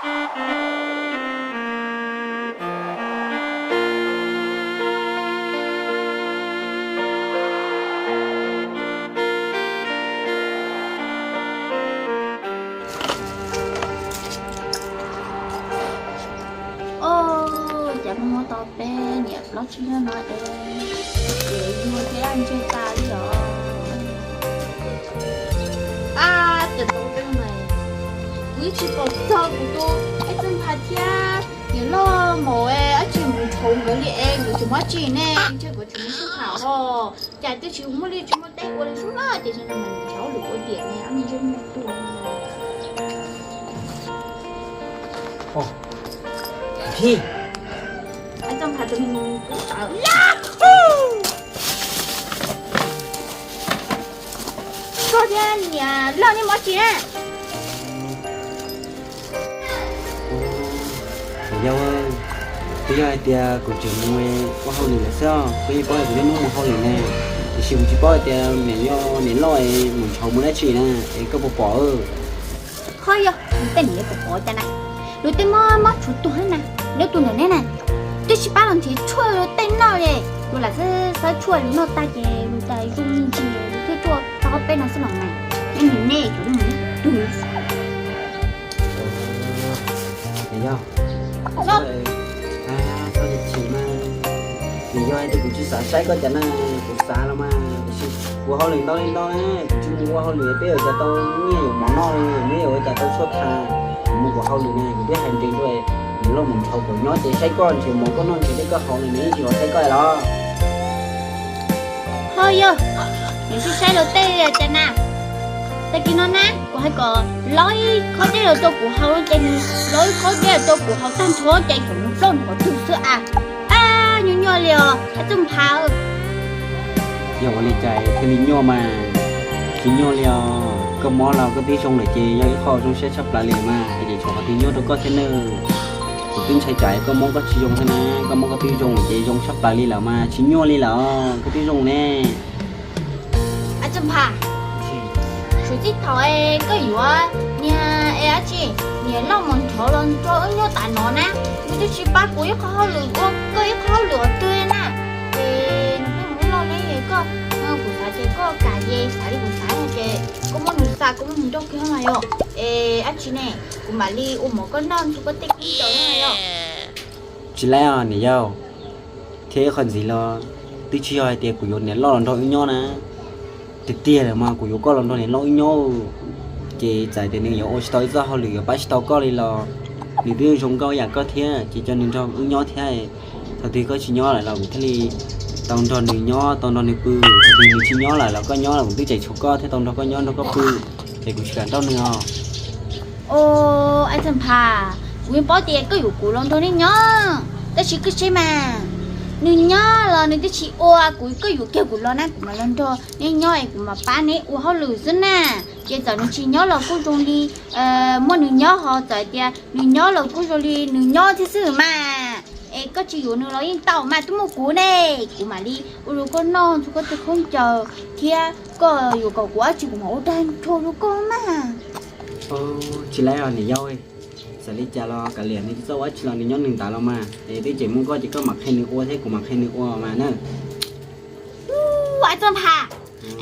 Os, cas muaj tau peb niam plaub tsib leeg no es, ces yuag thiab ntseg tas li os. Ab, cas tau peb no, kuv yeej tsis pom txog kuv tus Aib Txawj Nphas thiab niam loj Maum es dab tsi mus tshauv nkawd li es nkawd tsis muaj dab tsi ne, ntshe nkawd tsis muaj sij hawm os. Cas twb tsis muaj liaj tsis muaj teb ua li sub na, ces tsis ntshaw lwm ua tiam ne, ob niag ntsej muag tuag. Aib Txawj Nphas tus me tub sawv. Koj thiab niam loj nej mus dab tsi na? Niam yau, twb yog hais tias kuv tseem mus ua hauj lwm lawm xwb os, kuv yeej paub hais tias nej mus ua hauj lwm ne, tiam sis kuv tsis paub hais tias niam yau niam loj es mus ntshav mus dab tsi na, es koj puas pom? Ho yog tej niam yau puas pom cas na, luag tej mob mob tshuav tuag na, nyob tus ntawm neb na, twb tsis pab los nrhiav tshuaj luag tej noj li, luag lam xab xawb tshuaj luag noj tag ces luag tas zoo ntsis luag thiaj tuaj tau ob peb no xwb los mas, neb nim nej yuav mus tug. Niam yau, txhob chim mas, niam yau hais tias kuv tsis xav saib koj cas na, kuv xav los mas, tiam sis kuv hauj lwm ntau li ntau na, kuv tsis mus ua hauj lwm peb yuav cas tau nyiaj yuav mov noj li, neb yuav ua cas tau tshuaj tha, kuv mus kuv hauj lwm na, kuv twb hais ntev dua, niam loj mus ntshav kuv nyob ces saib koj nrhiav mov koj noj nrhiav dej koj haus li, nws yeej tsis los saib koj los. Ho yog, nws tsis saib luag tej cas na. Tag kis no na, kuv hais kom lov ib khob dej los rau kuv haus ces nws lov ib khob dej los rau kuv haus tag nrho ces kom nws ploj nws qhov twg xwb a. Ab, nyuaj nyuaj li os, Aib Txawj Nphas. Yog ua li cas thiaj li nyuaj mas? Tsis nyuaj li os, koj mob los koj twb zoo lawm ces yog ib qho zoo siab tshaj plaws li mas, es tshuav qhov twg nyuaj rau koj thiab nawb. Kuv twb ntshai tsam koj mob koj tsis zoo thiab na, koj mob koj twb zoo ces zoo tshaj plaws li lawm mas, tsis nyuaj li lawm, koj twb zoo ne. Aib Txawj Nphas, suav txij thaum koj yuav niag es dab tsi, niam loj mus nrhav los nrog wb nyob tas no na, nws twb tsis pab kuv ib qho hauj lwm ua koj ib qho hauj lwm qhov twg na. Ces nws pheej mus loj ne, koj, kuv xav tias koj kam ces xav li kuv xav ces koj muab nws xa koj muab nws nrauj kiag mas yom. Es dab tsi ne, kuv mam li ua mov koj noj ntxhua koj tej khaub ncaws na yom. Tsis laib os niam yau, thiab ib qho ntxiv los twb tsis yog hais tias kuv yuav niam loj los nrog wb nyob na. Tiag tiag lawm mas kuv yuav koj los nrog niam loj wb nyob, ces txawm tias nws yuav ua tsis tau ib txoj hauj lwm yuav pab tsis tau koj li los, nws twb zoo nkauj yam koj thiab ces coj nws nrog wb nyob thiab. Thaum twg koj tsis nyob lawm los kuv thiaj li tau nrog nws nyob tau nrog nws pw, thaum twg nws tsis nyob lawm los koj nyob los kuv twb tseem tshuav koj thiab tau nrog koj nyob nrog koj pw, ces kuv tsis kam nrauj nws os. Os, Aib Txawj Nphas, kuv yeej paub tias koj yuav kuv los nrog nej nyob, tab sis koj saib mas, nws nyob los nws twb tsis ua, kuv koj yuav kiag kuv los na kuv mam los nrog neb nyob es kuv mam pab neb ua hauj lwm xwb na. Ces txawm nws tsis nyob los kuj zoo li muaj nws nyob, ho txawm tias nws nyob los kuj zoo li nws nyob thiab xwb mas. Es koj tsis yuav nws los yeej tau mas, twb muaj kuv ne, kuv mam li ua rau koj noj ntxhua koj tej khaub ncaws thiab koj yuav kom kuv dab tsi kuv mam ua tag nrho rau koj mas. Tsis laib os niam yau, xav li cas los kav liam, nws tsis txawj ua dab tsi los nws nyob nws ntawd los mas, es twb tseem muaj koj ces koj mam qhia nws ua thiab kuv mam qhia nws ua mas na. Ua, Aib Txawj Nphas,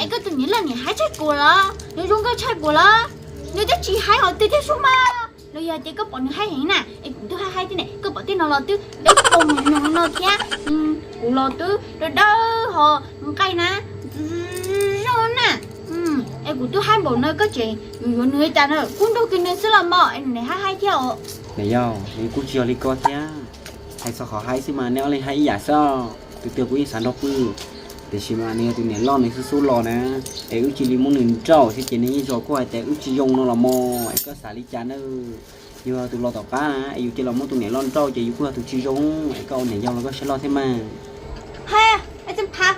es koj tus niam loj niam haib tshaj kuv los? Nws zoo nkauj tshaj kuv los? Nws twb tsis haib qhov twg thiab sub mas. Los yog tias koj pom nws haib heev na, es kuv twb haib haib thiab ne, koj pom tej no los twb dawb paug nyoos no thiab, kuv los twb dawb dawb ho nqaij na, zoo na. Es kuv twb haib npaum no koj tseem yuav yuav nws li cas na, kub nrog kiag nws xwb los mas es nws haib haib thiab os. Niam yau, nws kuj tsis yog li ko thiab. Hais txog qhov haib xwb mas neb ob leeg haib ib yam xwb os. Tus twg kuv yeej xav nrog pw, tiam sis mas nws yog tus niam loj nws xub xub los na, es wb cia li muab nws nrauj thiab ces nws yeej zos kuj hais tias wb tsis zoo no los mas es koj xav li cas na? Yog tus los tom qab na es yus cia los muab tus niam loj nrauj ces yus kuj yog tus tsis zoo, es koj ua niam yau los koj siab loj thiab mas. Hais, Aib Txawj Nphas,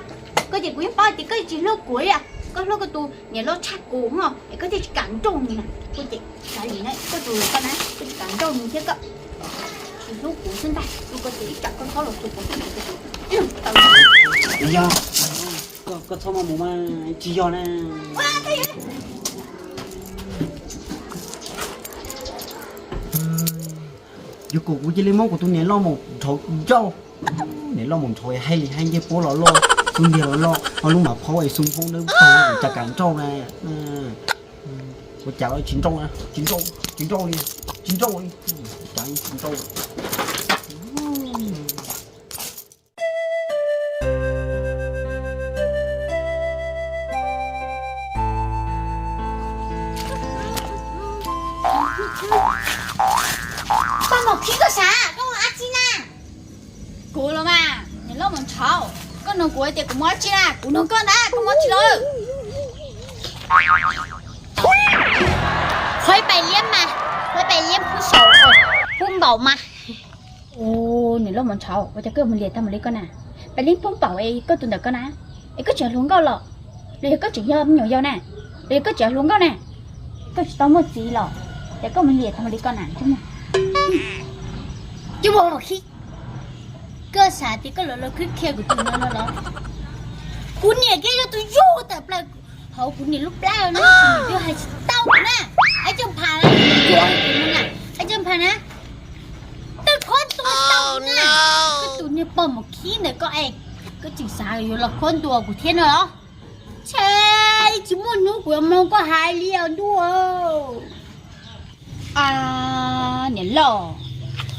koj ces kuv yeej paub tias koj tsis hlub kuv li, koj hlub koj tus niam loj tshaj kuv no es koj thiaj tsis kam nrauj nws na. Kuv ces xav li na, koj tus los koj na, koj tsis kam nrauj nws thiab koj tsis hlub kuv xwb ntag, koj ces ib tsam koj txhob los xyuas kuv xwb na. Yog, koj txhob mas mus mas tsis yog na. Yuav kom kuv cia li muab kuv tus niam loj mus nrhauv nrauj. Niam loj mus nrhauv hais li hais ncej puab los loj, xub ntiag los loj, ho lub mas phaub es xoo phaub dawb paug, cas kam nrauj na. Ua cas tsis nrauj, tsis nrauj, tsis nrauj li, tsis nrauj li, cas tsis nrauj. Poj Maum Khib, koj xav koj ua dab tsi na? Kuv los mas, niam loj mus nrhauv, koj nug kuv hais tias kuv muaj dab tsi na, kuv nug koj ntag, koj muaj dab tsi los? Qhov pais liab mas, qhov pais liab phub saum, phub npaum mas. Ua niam loj mus nrhauv, ua cas koj mus liam tag mus li koj na? Pais liab phub npaum es koj tus ntawm koj na, es koj tseem hluas nkauj los, los yog koj tseem yog me nyuam yaus na, los yog koj tseem hluas nkauj na, koj tsis tau muaj txiv los, ces koj mus liam tag mus li koj na. Coj mus Maum Khib, koj xav tias koj los los khwb qhia kuv tus no no los? Kuv niam kiag yog tus yug tawm plaws hauv kuv niam lub plab na, kuv niam twb hais tsis tau na. Ab Txawj Nphas, kuv mus na, Ab Txawj Nphas na, twb qhuab ntuas tau na. Koj tus niag Poj Maum Khib ntawm koj es, koj tseem xav yuav los qhuab ntuas kuv thiab no los? Tsheb, tsis muaj hnub kuv yuav mloog koj hais li os ntuj. Niam loj,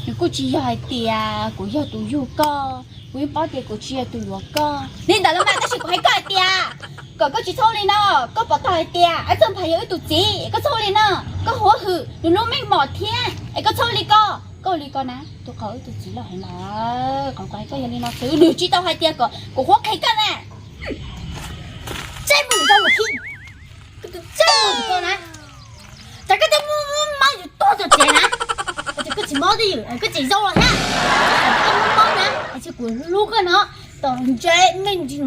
nws kuj tsis yog hais tias kuv yog tus yug koj, kuv yeej paub tias kuv tsis yog tus yuav koj li ntawd los mas, tab sis kuv hais koj hais tias kom koj tsis txhob ua li no. Koj pom tau hais tias Ab Txawj Nphas yog wb tus txiv, koj txhob ua li no. Koj huab hwm nws lub meej mom thiab es koj txhob ua li ko. Koj ua li ko na, tus qhov wb tus txiv loj heev lawm. Qhov kuv hais koj yog li no xwb, nws tsis tau hais tias kom kuv qhuab qhia koj na. Txawj Nphas, koj tus txawj mus koj na, cas koj twb muaj mob yus tuag txog tsev na, es koj tsis mob twj ywm, koj tseem zoo los thiab. Koj muaj mob na, es kuv hlub koj no, tos ntse me ntsis no,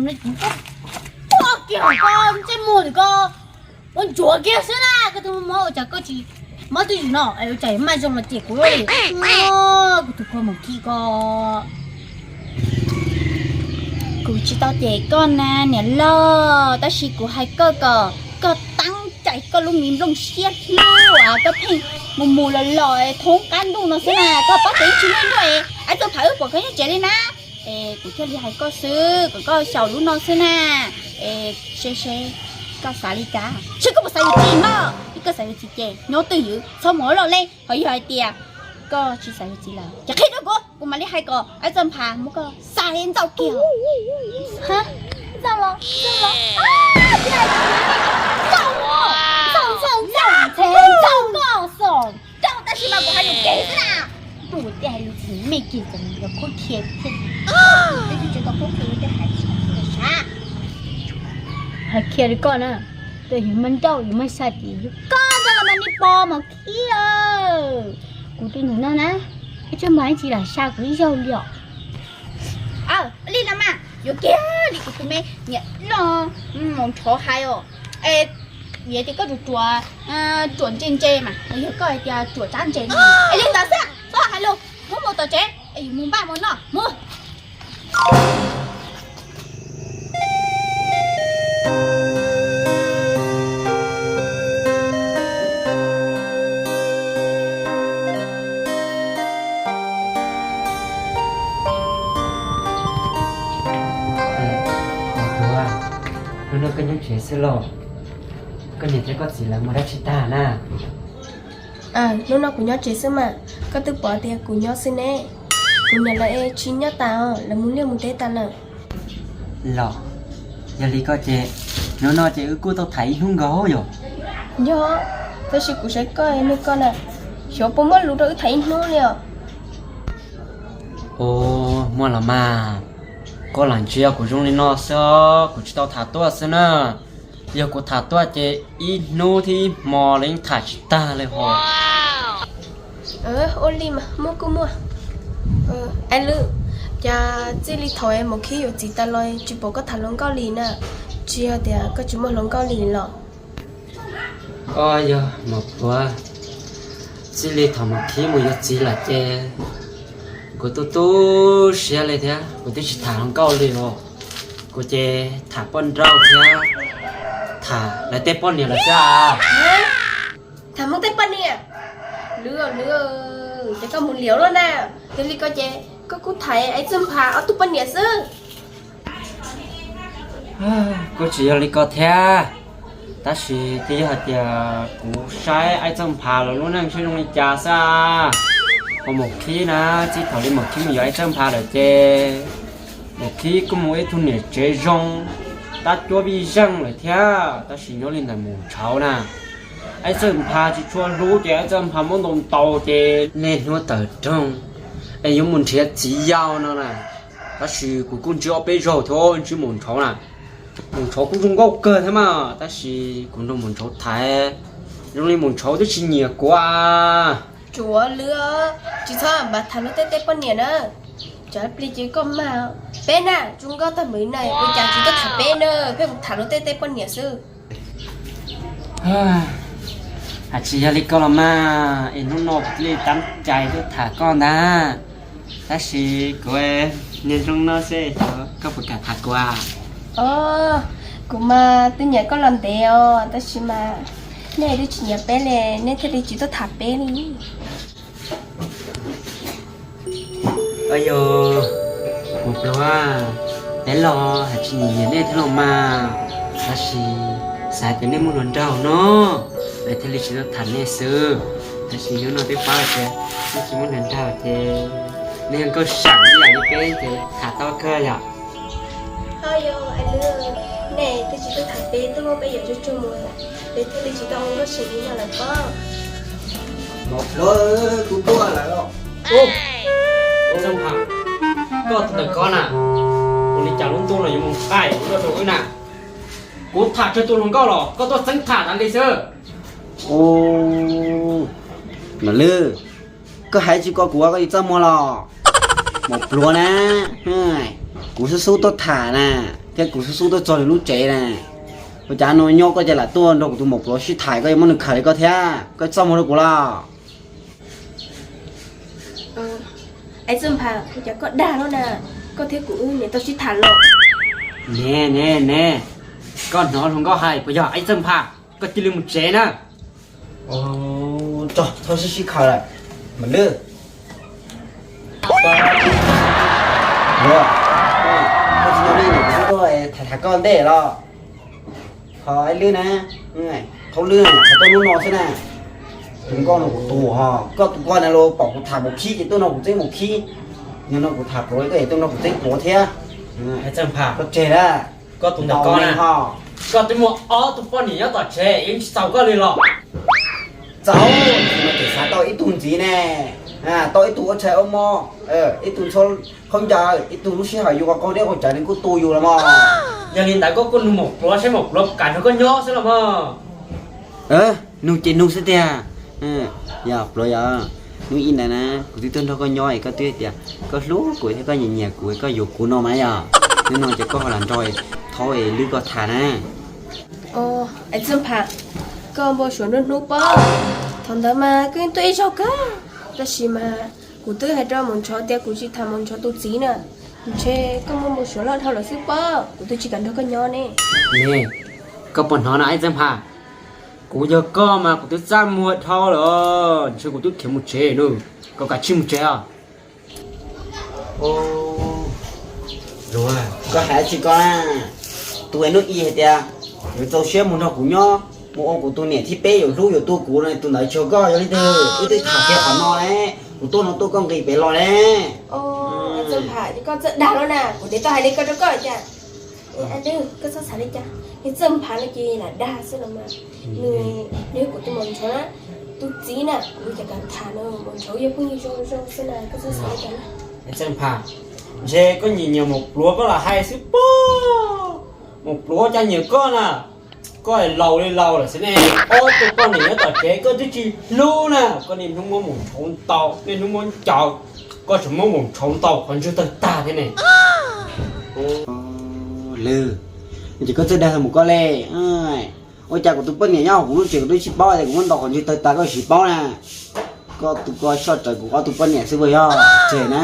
koj kiag koj ntsej muag koj ua ntsuav kiag xwb na, koj twb muaj mob ua cas koj tsis mob twj ywm no, ua cas yuav maj zoo los cem kuv li. Kuv tus Poj Maum Khib ko. Kuv tsis tau cem koj na niam loj, tab sis kuv hais koj kom koj teeb cai koj lub me nplooj siab hlub uas koj pheej mus mus los los thoob qab ntuj no xwb na, koj paub tias yeej tsis muaj ib nrab es Ab Txawj Nphas wb pom koj nyob tsev li na. Es kuv thiaj li hais koj xwb, kom koj xyaum lub no xwb na. Es seb seb koj xav li cas, seb koj puas xav yuav txiv mas, yog koj xav yuav txiv ces nyob twj ywm txhob mus ua loj lej, ho yog hais tias koj tsis xav yuav txiv lawm ces qhia rau kuv, kuv mam li hais kom Ab Txawj Nphas muab koj xa li ntxauj kiag. Ntxauj los ntxauj los, ntxauj ntxauj ntxauj ntxauj ntxauj koj xom ntxauj, tab sis mas kuv hais lus kev xwb na. Tus tias hais lus txiv me kiag ces yog qhuab qhia thiab, tsis tau qhuab qhia tej hais tsis tau sav. Hais qhia li koj na, tus yus muaj nrauj yus muaj sa ces yus koj ntawd los mas niag Poj Maum Khib. Kuv tus nus no na, ib tsob mas ib tsis lam sa kuv ib zaug li os. Li no mas yuav kiag li kuv tus me niam loj mus nrhov hais os. Es vim tias koj ruam ruam, ruam ntse ntse mas, yog koj hais tias ruam tsab ntse no es li ntawd xwb, txhob hais lus, muab mus tom tsev es yus mus npaj mus noj mus. Hnub no koj nyob tsev xwb los? Koj niam thiab koj txiv lawv mus dab tsi tag na? Hnub no kuv nyob tsev xwb mas, koj twb pom tias kuv nyob xwb ne. Kuv niam lawv es tsis nyob tas, lawv mus liaj mus teb tas lawm. Los, yog li koj ces, hnub no ces wb kuj tau tham ib hnub nkaus yom. Yog, tab sis kuv saib koj nug koj na, xyov puas muaj lus rau wb tham ib hnub li os. Ua, muaj los mas, koj lam ntsia kuv zoo li no xwb, kuv tsis tau tham tuaj xwb na. Yog kuv tham tuaj ces ib hnub thiab ib hmo los yeej tham tsis tag li hos. Ua li mas muaj kuj muaj. Ai Lwm, cas txij li thaum Maum Khib yuav txiv tas los tsis pom koj tham hluas nkauj li na? Tsis yog tias koj tsis muaj hluas nkauj li los? Yog Maum Pluav, txij li thaum Maum Khib mus yuav txiv lawm ces kuv tu tu siab li thiab, kuv twb tsis tham hluas nkauj li os. Kuv ces tham poj nrauj thiab tham lawv tej poj niam lawm xwb. Tham Hmoob tej poj niam? Lwm, Lwm, Ces koj mus liam lawm na. Yog li ko ces koj kuj tham Aib Txawj Nphas ob tug poj niam xwb. Kuj tsis yog li ko thiab, tab sis twb yog hais tias kuv saib Aib Txawj Nphas los lub neej saib zoo li cas xwb. Ho Maum Khib na, txij thaum li Maum Khib mus yuav Aib Txawj Nphas lawm ces Maum Khib kuj mus ib tug niam tsev zoo, tab cuab vij zeej lawm thiab, tab sis nyob li ntawm Maum Ntshauv na, Aib Txawj Nphas tsis tshua hlub ces Aib Txawj Nphas muab ntaus ntaus ces niaj hnub tawm rooj es yuav mus nrhiav txiv yau no na. Tab sis kuv kuj ntsib ob peb zaug thiab, ntsib Maum Ntshauv na. Maum Ntshauv kuj zoo nkauj kawg thiab mas, tab sis kuv nrog Maum Ntshauv tham zoo li Maum Ntshauv twb tsis nyiam kuv a. Tsuav lwm, tsis txhob npam tham luag tej tej poj niam na. Cov plig ces koj mag, peb na zoo nkauj tag npaum li no ua cas tsis tuaj tham peb na, pheej mus tham luag tej tej poj niam xwb. Hais tsis yog li ko los mas es hnub no kuv thiaj li tab cai tuaj tham koj ntag. Tab sis kuv niaj hnub no xwb, koj puas kam tham kuv? Os, kuv mas twb nyiam koj los ntev os, tab sis mas nej twb tsis nyiam peb li, nej thiaj li tsis tuaj tham peb li. Yog, Maum Pluav, peb los hais tsis nyiam nyiam nej thiab los mas, tab sis xav tias nej muaj hluas nraug no, peb thiaj li tsis tuaj tham nej xwb. Tab sis hnub no twb paub tias nej tsis muaj hluas nraug ces nej yeej nkauj seem ib yam li peb ces tham tau kawg yom. Ho yog, nej twb tsis tuaj tham peb, tuaj muab peb yuav tsuag tsuag mus, peb thiaj li tsis tau nkauj seem li no lawm pob. Maum Pluav, kuv tuaj lawm os. Ub, Txawj Nphas, koj tus ntawm ko na, ua li cas lub ntuj no yuav mus qaij ua luaj rau wb na? Kuv tham tsawg tus hluas nkauj los koj tuaj txeeb tham tas li xwb. Ub, Maum Lwj, koj hais tsis ko kuv, koj yuav txaj muag los? Maum Pluav na, kuv xub xub tuaj tham na, thiab kuv xub xub tuaj txog nws lub tsev na. Ua cas no nyob koj ces lam tuaj nrog kuv tus Maum Pluav sib tham, koj yuav muab nws khawm li koj thiab, koj txaj muag rau kuv los? Aib Txawj Nphas, ua cas koj dag lawm na, koj thiab kuv wb niam tau sib tham los? Ne ne ne, koj hnov hluas nkauj hais puas yog Aib Txawj Nphas, koj cia li mus tsev na. Tso, txhob sib sib khawm lawm, Maum Lwj. Tham tham koj ntej los. Ho Aib Lwj na, Thaub Lwj, qhov tuaj hnub no xwb na. Tus nkauj no kuv tus ho, koj tus ko na los pom kuv tham Maum Khib ces tuaj nrog kuv txeeb Maum Khib, yog no kuv tham Pluav koj es tuaj nrog kuv txeeb Pluav thiab. Aib Txawj Nphas, koj tseg na. Koj tus ntawm ko na, koj twb muaj ob tug poj niam nyob tom tsev yeej tsis txaus koj li los? Txaus, tsis mas tseem xav tau ib tug ntxiv ne. Tau ib tug ua tshais ua hmo, ib tug ntxhua khaub ncaws, ib tug lub sij hawm yus qaug qaug dej qaug cawv nws kuj tu yus los mas. Yog li ntawd koj kuj nug Maum Pluav saib Maum Pluav puas kam nrog koj nyob xwb los mas. Nug ces nug xwb tiag. Yog Pluav yog, hnub ib ntawd na kuv twb tuaj nrog koj nyob es koj twb tias koj hlub kuv thiab koj nyiam nyiam kuv, koj yuav kuv no mas yog. Hnub no ces koj ho lam nrog Thaub es Lwj koj tham na. Aib Txawj Nphas, koj npau suav nruab hnub pob. Thaum ntawd mas koj yeej tuaj ib zaug kawg, tab sis mas kuv twb hais rau Maum Ntshauv tias kuv tsis tham Maum Ntshauv tus txiv na. Ntshe koj muaj npau suav loj dhau lawm xwb pob, kuv twb tsis kam nrog koj nyob ne. Koj puas hnov no Aib Txawj Nphas? Kuv yog koj mas kuv twb txaj muag dhau lawm, ntshe kuv twb khiav mus tsev na. Koj kav tsij mus tsev os. Koj hais tsis ko na, tus hnub ib hais tias yuav txaus siab mus nrog kuv nyob, mus ua kuv tus niam thib peb yuav hlub yuav tu kuv no, tus ntawd tsis yog koj, yog leej twg? Wb twb tham kiag qhov no ne, kuv tuaj no tuaj koj nqis pem los ne. Txawj Nphas, koj txawj dag lawm na, kuv niam tau hais li ko rau koj cas? Koj txhob xav li cas, Txawj Nphas no ces lam dag xwb los mas. Nws yog kuv tus Maum Ntshauv na, tus txiv na, kuv cov kam tham no, Maum Ntshauv yog phooj ywg zoo zoo xwb na, koj txhob xav li cas na. Txawj Nphas, ntshe koj nyiam nyiam Maum Pluav koj lam hais xwb pob. Maum Pluav cas nyiam koj na, koj laus li laus lawm xwb ne, ob tug poj niam nyob tom tsev koj twb tsis hlub na, koj niaj hnub muab Maum Ntshauv ntaus, niaj hnub muab ncaws, koj tseem muab Maum Ntshauv ntaus qhov ntswg tawg tag thiab ne. Lwm, ces koj txawj dag mus koj li. Ua cas kuv tus poj niam nyob hauv kuv lub tsev kuv twb tsis paub tias kuv muab ntaus qhov ntswg tawg tas koj tsis paub na. Koj tus ko soj rawv kuv ob tug poj niam xwb puas yog? Tseg na.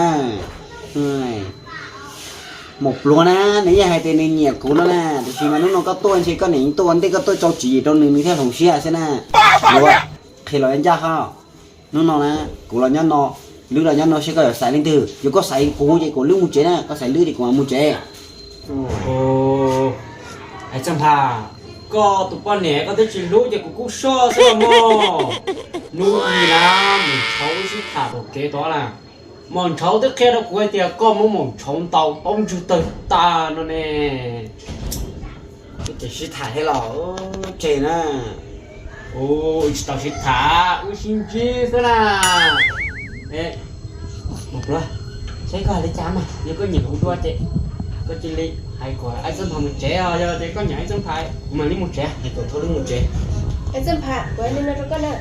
Maum Pluav na, nws yeej hais tias nws nyiam kuv no na, tiam sis mas hnub no koj tuaj ntshe koj niam tuaj ua ntej koj tuaj tso tswv yim rau nws nws thiaj hloov siab xwb na. Pluav, qhia los ncaj ho. Hnub no na, kuv los nyob no, Lwb los nyob no, seb koj yuav xaiv leej twg. Yog koj xaiv kuv ces kuv Lwb mus tsev na, koj xaiv Lwb ces kuv mam mus tsev. Ais Txawj Nphas, koj tus poj niam koj twb tsis hlub ces kuv kuj soj xwb los mog. Hnub ib na, Maum Ntshauv wb sib tham tom kev tod na, Maum Ntshauv twb qhia rau kuv hais tias koj muab Maum Ntshauv ntaus tau ntswg tawg tag no ne. Wb tsis sib tham thiab los? Tseg na. Wb tsis tau sib tham, wb sib ntsib xwb na. Maum Pluav, saib koj hais li cas mas, yog koj nyiam kuv dua ces koj cia li hais kom Ais Txawj Nphas mus tsev os, yog tias koj nyiam Ais Txawj Nphas kuv mam li mus tsev, hais kom Thauj Lwb mus tsev. Ais Txawj Nphas, kuv hais li no rau koj na,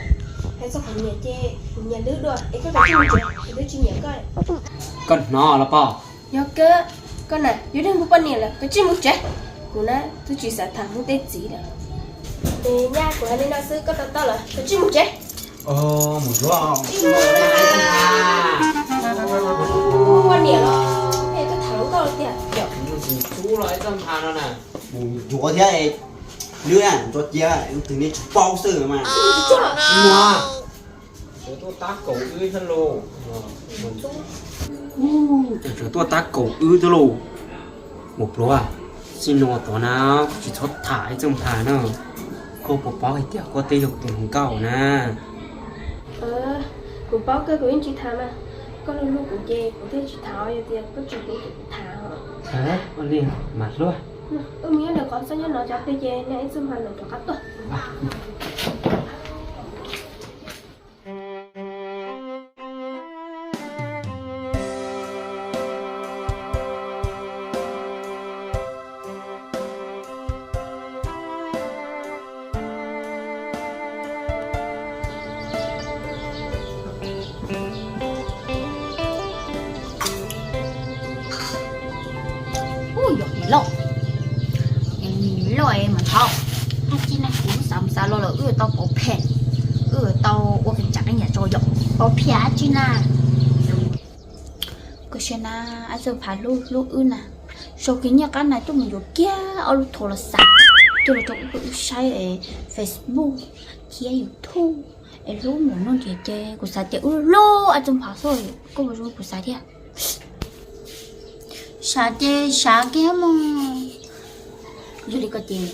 hais txog qhov nyiam ces kuv nyiam Lwb dua es koj kav tsij mus tsev, kuv twb tsis nyiam koj. Koj hnov los pog? Yog kawg, koj na yog neeg muaj poj niam lawm, kav tsij mus tsev. Kuv na twb tsis xav tham hmoob tej txiv lawm. Es nyaj kuv hais li no xwb, koj to taub lawm, kav tsij mus tsev. Mus zuav. Muaj poj niam los es koj tham hluas nkauj tiag. Mus tsis txhub los Ais Txawj Nphas no na. Mus zuav thiab, Lwb na, tso cia, leej twg neb tsis paub xwb mas. Tsis muaj. Tseem tuaj tab kaum wb thiab lauj. Tseem tuaj tab kaum wb thiab lauj. Maum Pluav, txij no tod na, koj tsis txhob tham Ais Txawj Nphas na. Koj puas paub hais tias koj twb yog kuv tus hluas nkauj na? Kuv paub kawg, kuv yeej tsis tham mas. Koj hlub hlub kuv ces kuv thiaj tsis tham, yog tias koj tsis hlub ces kuv tham os. Ua li mas hluas. Wb mus nyob ntawm qhov txaj nyob no cov plig ces neb Ais Txawj Nphas lawv rov qab tuaj. Ub, yog niam loj, niam loj es Maum Ntshauv, dab tsi na, kuv xav mus xav los lawm wb yuav tau pauv phem, wb yuav tau ua kev tsa qeej yam tso yom. Pauv phem dab tsi na? Koj saib na, Ais Txawj Nphas hlub hlub wb na, sau kiag nyiaj qab na tuaj mus yuav kiag ob lub thau los xav, coj los rau wb, wb saib Facebook thiab YouTube es hlub mus no nrhiav ces kuv xav tias wb hlub Ais Txawj Nphas xwb, koj puas zoo kuv xav thiab? Xav ces xav kiag mog. Yog li ko ces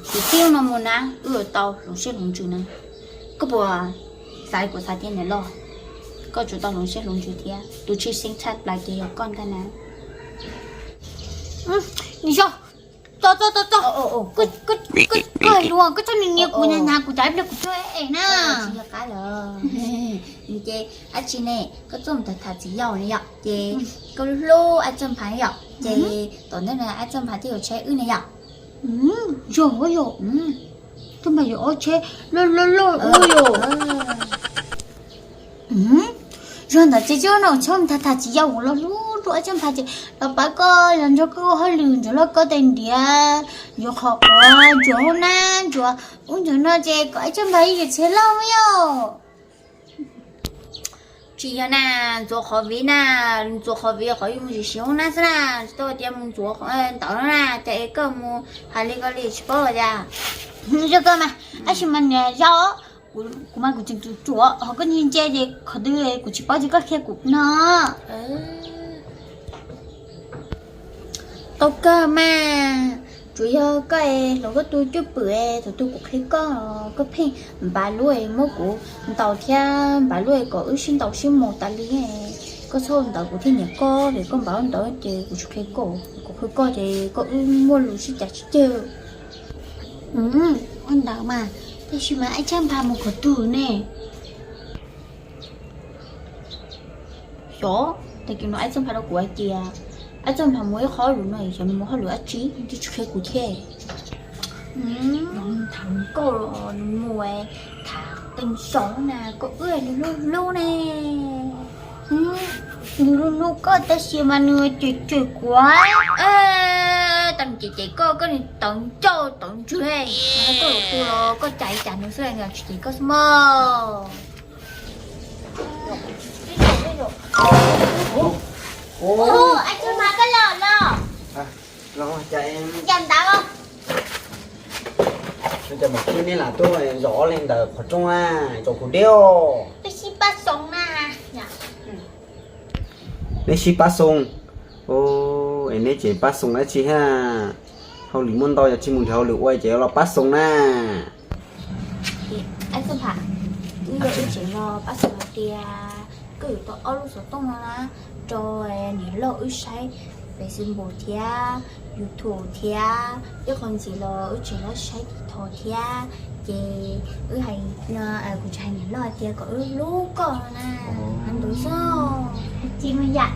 kuv tib no mus na wb yuav tau hloov siab hloov ntsws na. Koj puas xav kuv xav thiab niam loj? Koj tsuas tau hloov siab hloov ntsws thiab, tus tshwj xeeb tshaj plaws ces yog koj ntag na. Niam yog, tso tso tso tso. Koj hais lus, koj txhob nias nias kuv, nias nias kuv cov ib pliag kuv tuag es na. Ces dab tsi ne, koj tuaj mus tham tham txiv yau ne yom, ces koj hlub Ais Txawj Nphas yom, ces tom ntej no Ais Txawj Nphas thiaj yuav tshaib wb ne yom. Yog yom, Txawj Nphas yuav ob tsheb loj loj loj ua yom. Yog ntawd ces coj no txhob mus tham tham txiv yau, los hlub hlub Ais Txawj Nphas ces los pab koj, los nrog koj ua hauj lwm, ntxuav lauj kaub tais ntiav, ntxuav qhov quav, ntxuav hauv nab, ntxuav ub ntxuav no ces kom Ais Txawj Nphas yeej yuav txiv loj yom. Tsis yog na, ntxuav qhov viv na, ntxuav qhov viv qhov yuav mus siv siv hauv nab xwb na, tsis tau tias mus ntxuav ntawd na, ces es koj mus hais li ko li tsis paub los cas. Zoo kawg mas, tab sis mas niam yau, kuv mas kuv tseem tsuam tsuam ho koj nyiag nce ces qhov twg kuv tsis paub ces koj qhia kuv no. Tau kawg mas, tsuas yog koj es hloov koj tus cwj pwm es thaum twg kuv qhia koj, koj pheej npav lub es muab kuv ntaus thiab npav lub es kom wb sib ntaus sib mus tas li. Koj txhob ua ntawd kuv thiaj nyiam koj, ces koj npav ua ntawd ces kuv tsis qhia koj, kuv qhia koj ces koj wb muaj lus sib cav sib ceg. Ua ntawd mas, tab sis mas Ais Txawj Nphas mus qhov twg ne? Xyov, tag kis no Ais Txawj Nphas rau kuv hais tias Ais Txawj Nphas mus ib qho hauj lwm no, xyov nws mus hauj lwm dab tsi, nws twb tsis qhia kuv thiab. Tham nkauj los nws mus tham qee zaus na, koj wb nws hlub hlub ne. Nws hlub hlub koj tab sis mas nws cem cem kuv. Tau nws cem cem koj, koj nws tawv ncauj tawv ntswg, koj los tu los koj cas li cas nws xwb, nws tsis cem koj xwb mog. Ais Txawj Nphas, koj los los? Cas ntawd? Cas mam khwb neb lam tuaj zov ob leeg ntawm qhov rooj na, zov kuv deb os. Peb sib pab Neb sib pab xoo. Es neb tseem pab xoo dab tsi thiab? Hauj lwm muaj ntau, yog tsis mus nrhiav hauj lwm ua ces los pab xoo na. Ab Txawj Npham, wb yog wb tseem los pab xoo hais tias koj yuav tau ob lub xov tooj no na, rau niam loj wb saib Facebook thiab YouTube thiab, ib qho ntxiv los wb tseem los saib TikTok thiab. Ces wb hais, kuv tseem hais niam loj hais tias kom wb hlub koj no na. Ntawd xwb. Tsis muaj yam.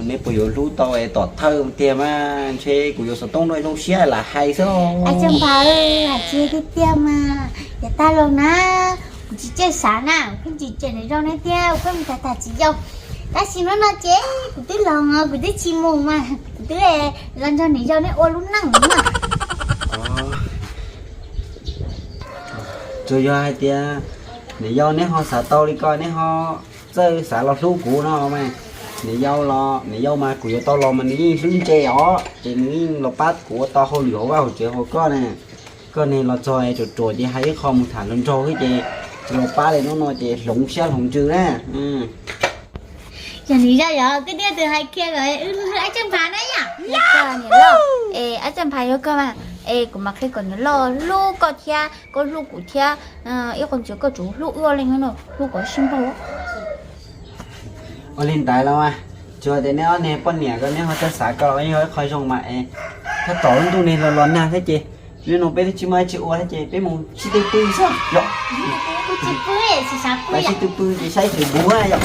Neb puas yuav hlub tau es tom thawj tiag mas ntshe kuv yuav xov tooj no zoo siab lam hais xwb. Ab Txawj Npham, hais tsis tiag tiag mas yav tag los na, kuv tsis txawj xav na, kuv pheej tsis cem niam yau neb thiab, kuv pheej mus tag tag tsis yau. Tab sis hnub no ces kuv twb los os, kuv twb tsis mus mas kuv twb los nrog niam yau neb ua lub neej na. Tsuas yog hais tias niam yau neb ho xav tau li ko neb ho txawj xav los hlub kuv no mas, niam yau los niam yau mas kuv yuav tau los mas nws yeej hlub ntse os, ces nws yeej los pab kuv ua tau hauj lwm hauv vaj hauv tsev hauv koj ne. Koj ne los txog es ruam ruam ces hais ib qho mus tham hluas nraug xwb ces tsis los pab li, hnub no ces hloov siab hloov ntsws na. Yog nws zaj yog kwj tij tus hais kiag kom wb hlub Ab Txawj Npham na yom. Es Ab Txawj Npham yog koj mas, es kuv mam qhia kom niam loj hlub koj thiab koj hlub kuv thiab. Ib qho ntxiv koj tsum hlub wb ua leej no, hlub kom sib npaug. Ua li ntawd los mas, tsuas tias neb ob niag poj niam ko neb ho txawj xav ko los yog ib qho zoo mas es, tab tom lub ntuj ne los los nag thiab ces, hnub no peb twb tsis muaj dab tsi ua thiab ces peb mus sib tw pw xwb yom. Peb sib tw pw ces saib Facebook yom.